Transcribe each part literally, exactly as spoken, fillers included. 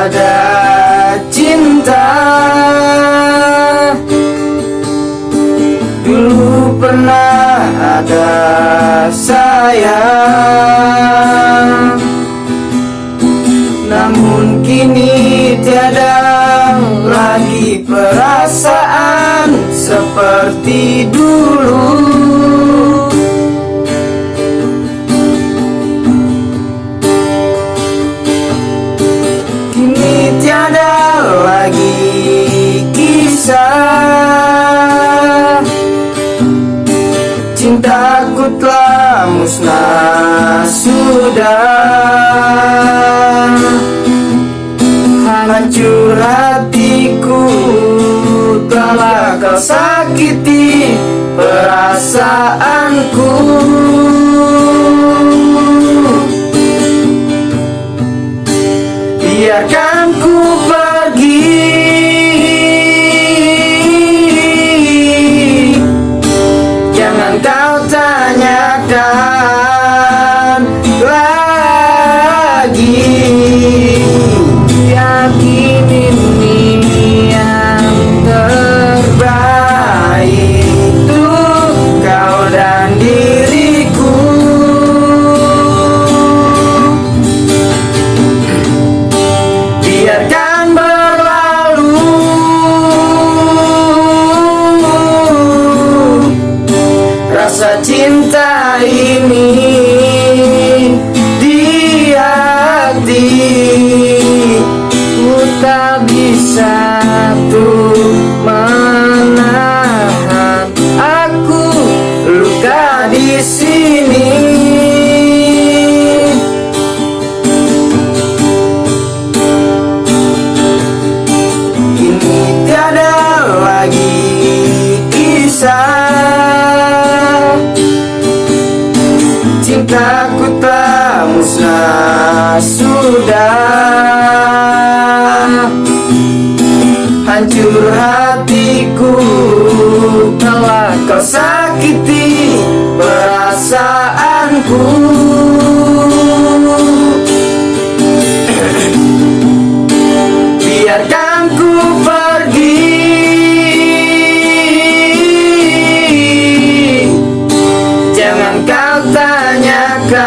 Ada cinta, dulu pernah ada sayang, namun kini tiada lagi perasaan seperti dulu. Kini tiada lagi kisah, cintaku telah musnah sudah. Hancur hatiku, telah kau sakiti perasaanku. Biarkan ku pergi, jangan kau tanyakan lagi. Yakin ini yang terbaik untuk kau dan diriku. Biarkan berlalu rasa cinta ini di hati. Ku tak bisa tu menahan aku luka di sini. Kini tiada lagi kisah, cintaku telah musnah sudah. Hancur hatiku, telah kau sakiti perasaanku. Biarkan ku pergi, jangan kau tanyakan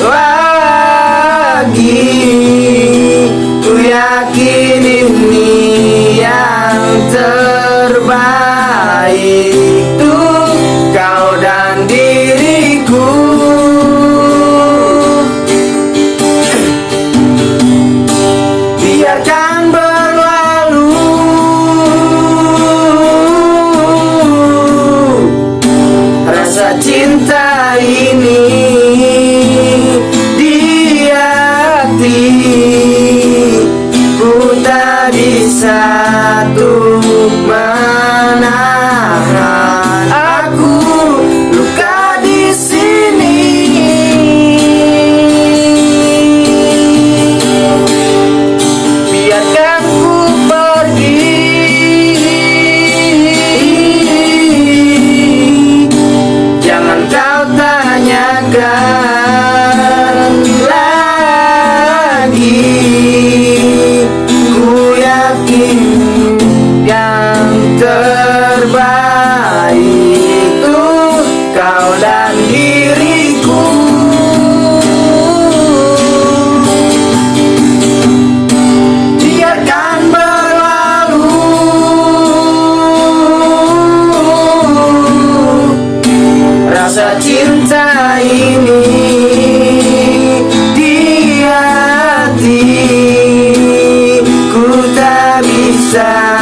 lagi. Ku yakin ini yang terbaik untuk kau dan diriku. Biarkan berlalu rasa cinta ini di hati. Ku tak bisa tu menahan aku luka di sini. Biarkan ku pergi, jangan kau tanyakan lagi. Ku yakin yang terbaik tu kau dan diriku. Biarkan berlalu rasa cinta ini di hati. Ku tak bisa